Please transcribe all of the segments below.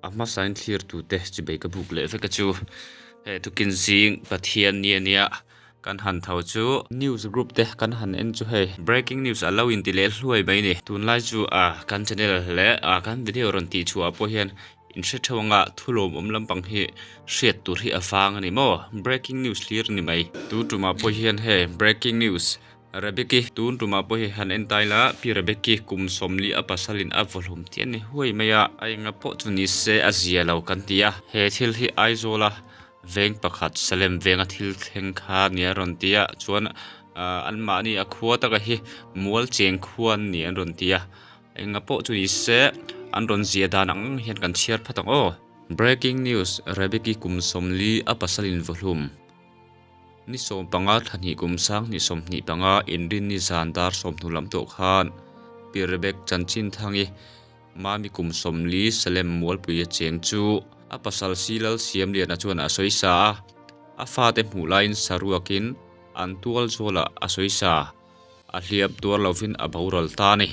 A hmasain thlirtute chibei ka buk leh vek a chu. He tukin zing Pathian ni a nia kan han tho chu news group te kan han en chu hei breaking news a lo inti leh hluai mai a ni. Tunlai chu ah kan channel leh ah kan video rawn tih chhuah pawh hian in hre theuh anga thu lawmawm lampang hi hriat tur hi a vang a ni maw breaking news hlir a ni mai. Tu tumah pawh hian hei breaking news Rebecca-i tun tumah pawh hi han en ta ila Pi Rebecca-i kum sawmli a pasalin a vawhlum tih a ni huai mai a, a enga pawh chu ni se a zia lo kan ti a, he thil hi Aizawla veng pakhat Salem venga thil thleng kha nia a rawn ti a, chuan ah anmahni a khua taka hi mual cheng khua an ni an rawn ti a, enga pawh chu ni se an rawn zia dan ang ang hian kan chhiar phat ang aw. Breaking news, Rebecca-i kum sawmli a pasalin vawhlum. Ni 15 thla hnih kum sang hnih 25 inrinni zan dar 30 lam tawh khan Pi Rebek chanchin thangi Mami kum 40 Salem Mualpui a cheng chu a pasal Silal Siamliana chuan a sawi sa a, a fate hmuh laiin saruakin an tual zualah a sawi sa. A hliam tuar lovin a boral ta a ni.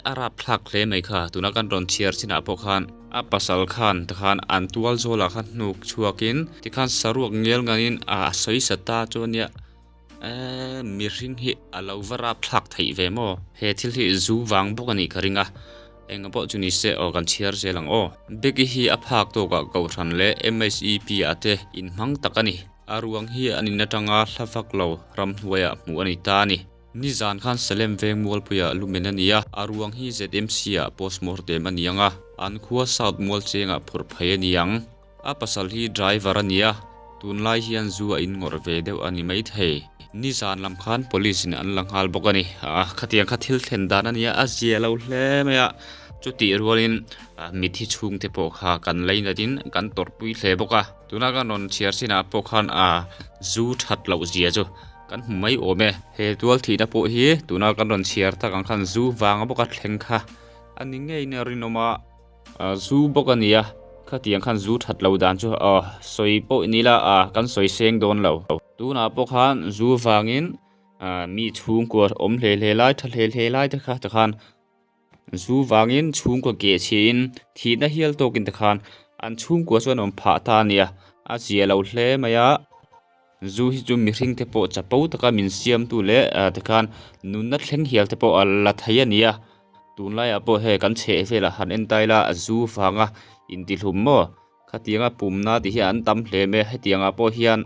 A rapthlak hle mai kha, tuna kan rawn chhiar chinah pawh khan a pasal khan tikhan an tual zawlah khan hnuk chhuakin tikhan saruak ngial nganin a sawi sa ta chu a nia. Eee mihring hi a lo va rapthlak theih ve maw? He thil hi zu vang bawk a nih ka ring a, enga pawh chu ni se aw kan chhiar zel ang aw. Becky hi a phak tawkah Kohhran leh MHEP ah te inhmang tak a ni. A ruang hi an in atanga hla vak lo ramhnuaiah hmuh a ni ta a ni. Nizan khan Salem veng Mualpuiah lumen a ni a, a ruang hi ZMC ah postmortem a ni ang a, an khua South Mualchengah phurh phei a ni ang. A pasal hi driver a ni a, tunlai hian zu a inngawrh ve deuh a ni maithei. Nizan lam khan police in an la nghal bawk a ni. Khatiang kha thil thlen dan a nia, a zia lo hle mai a, chutih rualin mithi chhungte pawh kha kan lainatin kan tawrhpui hle bawk a. Tuna kan rawn chhiar chinah pawh khan a zu that loh zia chu kan hmu mai awm e. He tual thihna pawh hi tuna kan rawn chhiar tak ang khan zu vanga bawka thleng kha a ni ngeiin a rinawm a, zu bawk a ni a, khatiang khan zu that loh dan chu aw sawi pawh ni ila a kan sawi seng dawn lo. Tunah pawh khan zu vangin mi chhungkua awm hle hle lai tha hle hle lai te kha tikhan Zu vangin chhungkua keh chhiahin thihna hial tawkin te khan an chhungkua chuan awm phah ta a nia, a zia lo hle mai a. Zu hi chu mihring te pawh chapo taka min siamtu leh te khan nunna thleng hial te pawh a la thei a nia. Tunlaiah pawh hei kan chheh velah han en ta ila zu vanga intihlum maw khatianga pumna tih hi an tam hle mai a, hetiangah pawh hian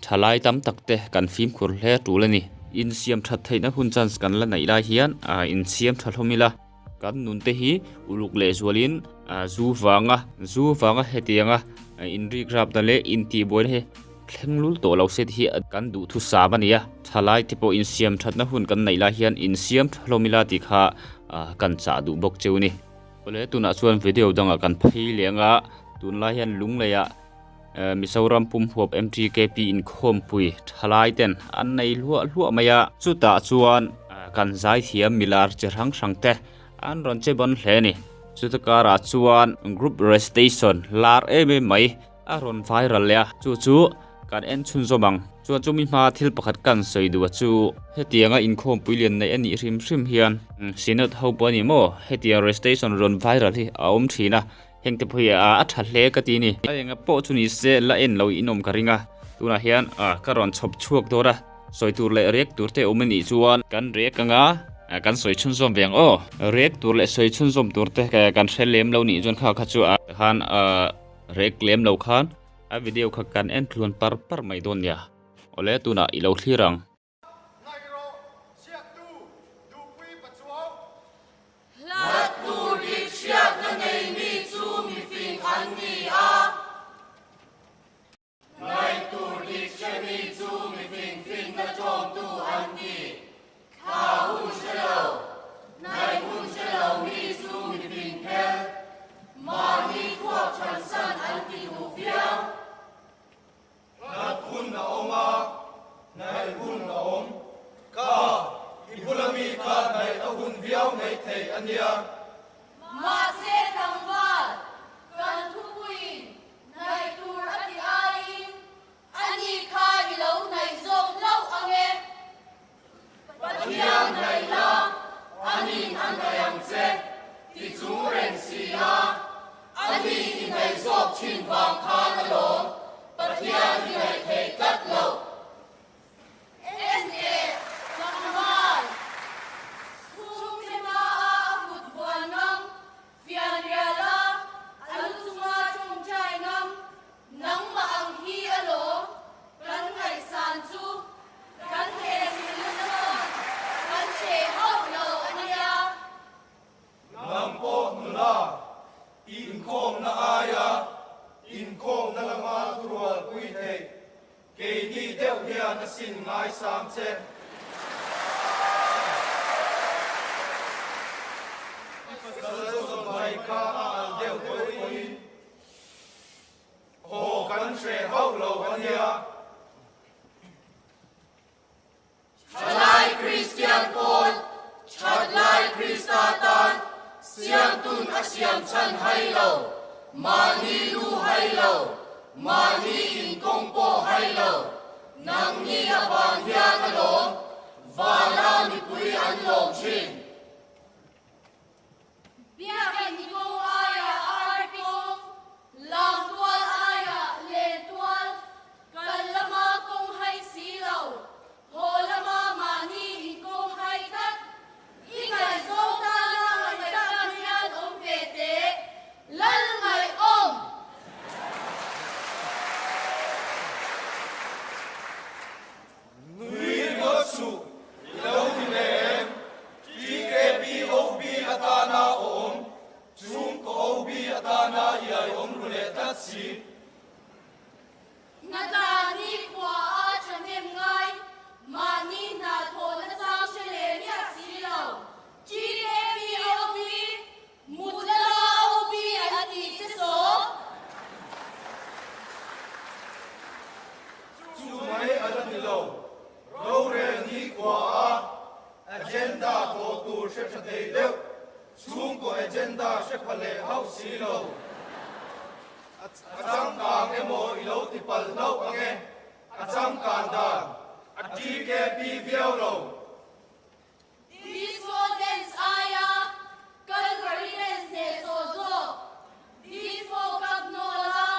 Thalai tam tak te kan fimkhur hle tul a ni. Insiam that theihna hun chance kan la neih lai hian insiam tha hlawm ila. Kan nun te hi uluk leh zualin zu vanga zu vanga hetianga inrik rapna leh intihbuaina hi thleng lul tawh lo se tih hi kan duhthusam a ni a. Thalai te pawh insiam thatna hun kan neih lai hian insiam tha hlawm ila tih kha kan chah duh bawk cheu a ni. Awle tunah chuan video dangah kan phei leh anga tunlai hian lungleiah Mizoram pumhuap MTKP inkhawmpui thalai ten an nei hluah hluah mai a, chutah chuan kan zaithiam milar chi hrang hrang te an rawn che bawn hle a ni. Chuta karah chuan group recitation lar em em mai a rawn viral leh a, chu chu kan en chhunzawm ang. Chuan chumi hma thil pakhat kan sawi duh a chu hetianga inkhawmpui lian neih a nih hrim hrim hian Synod ho pawh a ni maw hetiang recitation rawn viral hi a awm thin a, Heng te pawh hi a tha hle ka ti a ni. A enga pawh chu ni se la en lo in awm ka ring a, tunah hian ka rawn chhawp chhuak dawn a, sawi tur leh rek tur te awm a nih chuan kan rek anga kan sawi chhunzawm ve ang aw. Rek tur leh sawi chhunzawm tur te kan hre lem lo nih chuan kha kha chu khan rek lem lo khan a video kha kan en tluan par par mai dawn nia. Awle tunah i lo thlir ang. Ngaih rawh, ziaktu, duhpui pachuau. Hlat tur dik hriatna nei mi chu mifing an ni a. Ngaih tur dik hre mi chu mifing finna ṭawmtu an ni. Thla hun hre lo, hnaih hun hre lo mi chu mifing phel. Mahni khuap ṭhansan an ti duh viau. Hlat hun a awm a, hnaih hun a. thin vang khan alawm Pathian i ngaih theih tlat loh. Enteh, tlangval, chhungte hmaah a kut vuan ngam, fianrial a, a lu chunga tawngtai ngam, nangmah ang hi alawm kan ngaihsan chu kan hehchilhna chuan kan hreh hauh lo a nia. Nang pawh nula, inkhawmna aia inkhawmna lama thurualpui theih Keini deuh hian a sin ngaisang che. I pasal zawn mai kha a al deuh deuh pawhin haw kan hreh hauh lo a nia. Thalai Kristian pawl, Thatlai Krista tan Siamtun a siam chhan hai lo, mahni lu hai lo, mahni inkawng pawh hai lo, nangni avang hian alawm Vala mipui an lawm thin. Biakinn kawng aiah ar kawng, lam tual aiah len tual, kal lama kawng hai si lo, haw lama mahni inkawng hai tlat. I ngaihzawng tana ngaihtlak hian awm ve teh, Lal ngaihawm! Nui ringawt suh, i lo ti ve em? TKPOB atana awm, chhungkaw OB atana iai awm ru leh tlat si. Hnatlani khua a thahnem ngai, mahni hna thawhna chang hre leh miah si lo. TKPOB, mut lama OB an tih che saw. Chu mai a la ni lo. Rorel ni khua a agenda thawh tur hre tha thei deuh, chhungkaw agenda hre pha leh hauh si lo. A changkang emaw i lo ti palh hlauh ang e, a changkan dan a TKP viau lo. Disco dance aia Calvary dance hneh tawh zawk, Disco cup nawla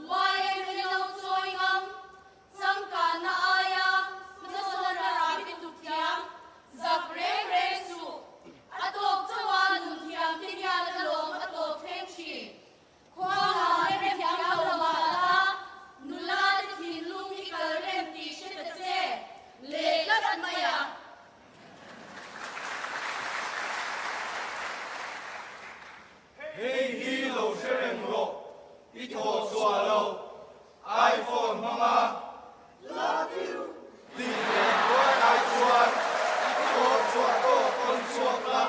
YMA lo chawi ngam, changkanna aia hmasawnna rabi tuk thiam, zak reng reng suh, a tawk chauha nun thiam te hian alawm a tawp thleng thin. Khuangah rem thiam lo mah la, nula te thinlung hi kal rem tih hre ta che, leh tlat mai a. Hei hi lo hre reng rawh, i thaw chhuah lo, iPhone hmanga Love you tih leh kuai ai chuan i thaw chhuah tawk pawn chhuak la,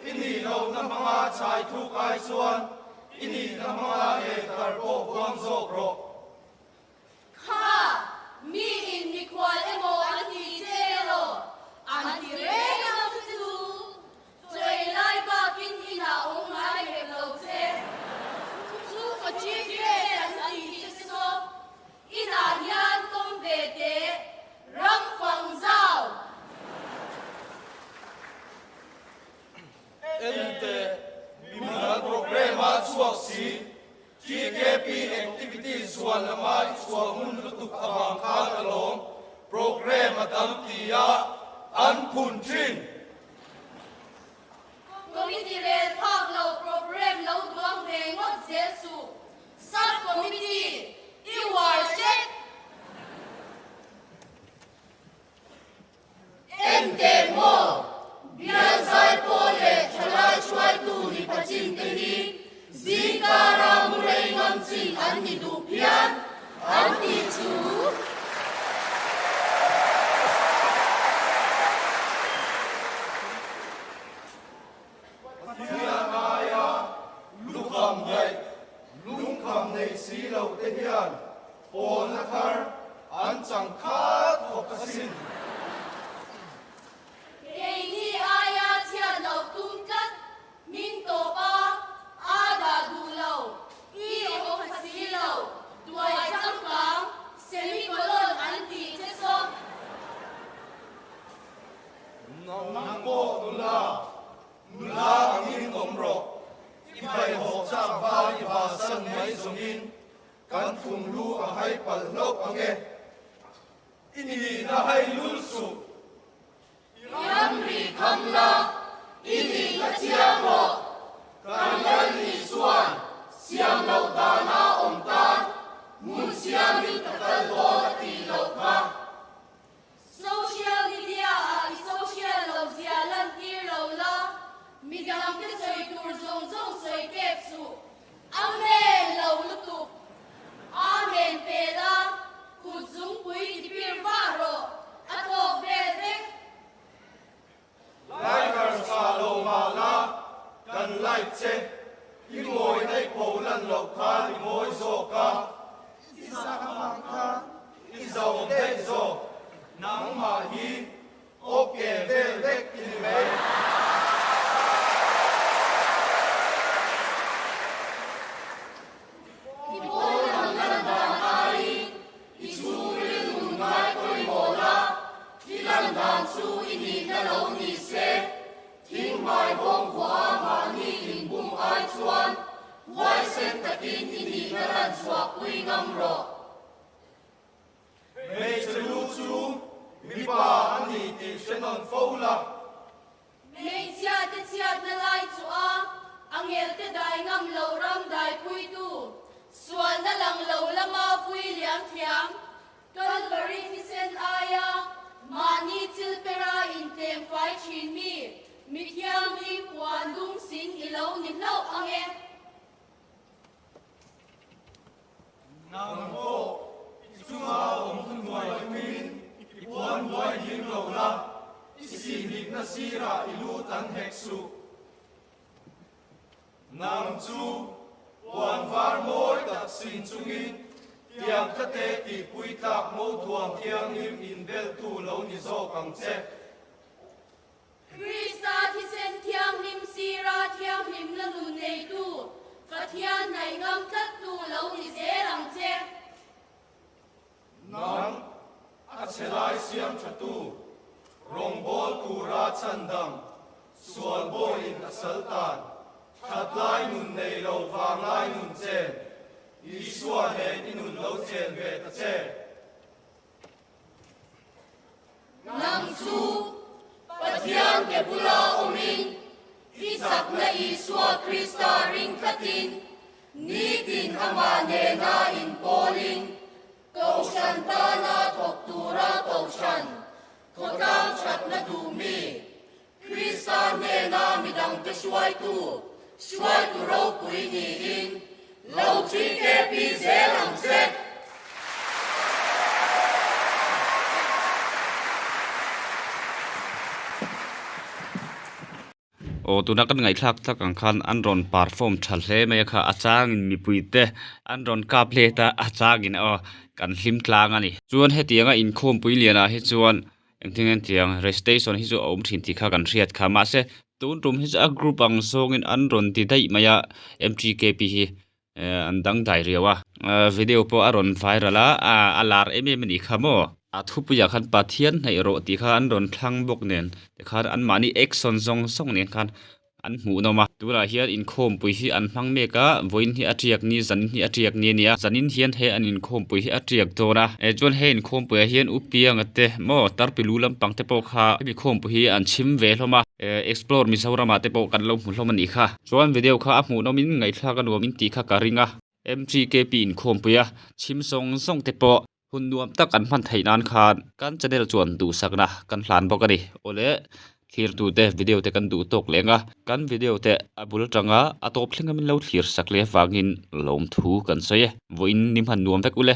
i nih lohna hmanga chhai thuk ai chuan i nihna hmanga leh tar pawh huam zawk rawh. Kha, mi in mikhual emaw an ti che rawh, an ti reng ang che chu. Chawi lai bakin inah awm ngai hek lo che. Chu ka chief guest an ti che saw. Inah hian tawm ve teh, ram fang zau. Enteh, mimal programme a chhuak si, TKP activities chhuan lama i chhuah ngun lutuk avang khan alawm programme a tam ti a an phun thin. Committee rel phak lo programme lo duang ve ngawt zel suh. Sub Committee i uar hret. Enteh maw? Bial zaipawl leh thalai hruaitu ni pachin te hi zingkara mu rei ngam chin an ni duh phian an tih chu. Pathian aia lukham daih, lungkham nei si lo te hian pawlna thar an chang khat khawp asin. Keini aia chhiat loh tum tlat, min tawp a, a dah duh lo, i awm pha si lo, tuai changkang, semicolon an tih che saw. Nang pawh nula, nula angin awm rawh, i hmaihawk chak val i vasan mai zawh. zawngin kan thumlu a hai palh hlauh ang e. I nihna hai lul suh. I ramri kham la, i nihna chiang rawh. Kan Lal Isua'n siam loh dana awm tan hmun siamin ka kal dawn a tih loh kha. Social media ah i social lo zia lantir lo la, midangte sawi tur zawng zawng sawi tep suh. Amen lo lutuk. Amen pe la, kut zungpui ti pir vah rawh, a tawk vel vek. Likers tha lo mah la, kan like che. I ngawi daih pho lan loh khan i ngawi zawk a. I zak avang kha. I zawm daih zawk. Nangmah hi ok vel vek i ni mai. I pawn ang lan dan aiin I chhungril nun ngai pawimawh la, i lan dan chu i nihna lo ni se, thing hmai bawng vuah a mahni inbum ai chuan huaisen takin i nihna lan chhuah pui ngam rawh. Hmeichhe lu chu mipa a ni tih hre nawn fo la. Hmeichhia te chhiatna lai chu a angel te dai ngam lo ram daipuitu, sualna lang lo lama vui liam thiam, Kalvari thisen aia mahni thil pera intlem fai thin mi, mithianghlim puan dum sin i lo ni hlauh ang e. Nang pawh i chunga awm thuhnuai tumin i puan buai hlim lo la, i sihhnipna sirah i lu tan hek suh. Nang chu puan var mawi tak sin chungin tiang tlate tihpui tlak mothuam thianghlim inbeltu lo ni zawk ang che. Krista thisen thianghlim sira thianghlimna nun neitu, Pathian hnaih ngam tlattu lo ni zel ang che. Nang, a chhe lai siam thatu, rawngbâwl tura chhandam, sual bawiin a sal tan, that lai nun nei lo vang lai nun chen, Isua nen i nun lo chen ve ta che. Nang chu Pathian ke bula awmin, i chakna Isua Krista ring tlatin, nitin amah nena inpawlin, Kohhran tana thawk tura Kohhran khawtlang thatna duh mi, Krista hnena midangte hruaitu, hruaitu ropui niin lo TKP zel ang che. Aw tuna kan ngaihthlak tak ang khan an rawn perform tha hle mai a kha a changin mipui te an rawn kap let a a changin aw kan hlim tlang a ni. Chuan hetianga inkhawmpui lianah hi chuan Engtin nge tiang recitation hi chu a awm thin tih kha kan hriat kha mahse tun tum hi chu a group ang zawngin an rawn ti daih mai a M_T_K_P hi eh an dang dai riau a ah video pawh a rawn viral a ah a lar em em a nih kha maw a thupuiah khan Pathian hnaih rawh tih kha an rawn thlang bawk nen tikhan anmahni action zawng zawng nen khan An hmuhnawm a, tunah hian inkhawmpui hi an hmang mek a, vawiin hi a tiak ni, zanin hi a tiak ni a ni a, zanin hian he an inkhawmpui hi a tiak dawn a, eh chuan he inkhawmpuiah hian U Pianga te maw Tarpilu lampang te pawh kha hemi khawmpui hi an chhim ve hlawm a, eh Explore Mizoramah te pawh kan lo hmu hlawm a nih kha. Chuan video kha a hmuhnawmin ngaihthlak a nuamin tih kha ka ring a, MTKP inkhawmpui a chhim zawng zawng te pawh Hun nuam tak an hman theih nan khan kan channel chuan duhsakna kan hlan bawk a ni. Awle thlirtute video te kan duh tawk leng a, kan video te a bul atanga a tawp thleng a min lo thlir sak leh avangin lawmthu kan sawi e. Vawiin ni hman nuam vek ule.